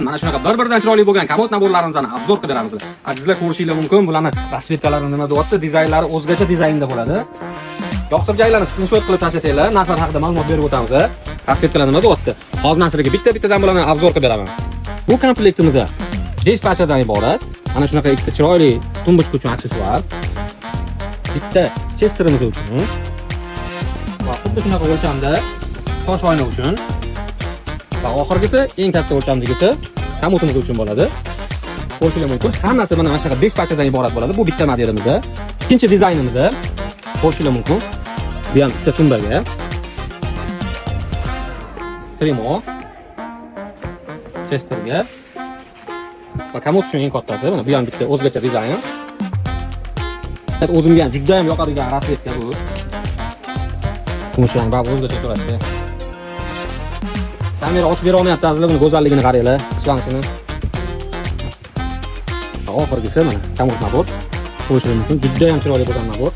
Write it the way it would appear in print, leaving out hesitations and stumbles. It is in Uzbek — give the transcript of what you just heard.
Mana shunaqa bir-biridan chiroyli bo'lgan komod набор larimizni обзор qilib beramiz. Azizlar, ko'rishinglar mumkin, bularni расцветка lari nima deyapti, dizaynlari o'zgacha dizaynda bo'ladi. Yoqtirganlarni skrinshot qilib tashlasanglar, narxlar haqida ma'lumot berib o'tamiz. Расцветка lar nima deyapti? Hozir men sizlarga bitta-bittadan bularni обзор qilib beraman. Bu komplektimiz 5 parchadan iborat. Mana shunaqa ikkita chiroyli тумбочка uchun aksessuar. Bitta chesterimiz uchun va xuddi shunaqa o'lchamda tosh oyna uchun va oxirgisi, eng katta o'lchamdagisi komodimiz uchun bo'ladi. Ko'rishinglar mumkin. Hammasi mana shunaqa 5 parchadan iborat bo'ladi. Bu bitta modelimiz. Ikkinchi dizaynimiz, ko'rishinglar mumkin. Bu ham ikkita tumbaga. Trimo. Chesterga va komod uchun eng kattasi. Mana bu ham bitta o'zgacha dizayn. O'zimga ham juda ham yoqadigan расцветка bu. Kumush rang baribir o'zgacha turadi. Kamera ochib bera olmayapti, azizlar, buni go'zalligini qaranglar, ishlanishini. Oxirgisi mana komod набор. Ko'rishingiz mumkin, juda ham chiroyli bo'lgan набор.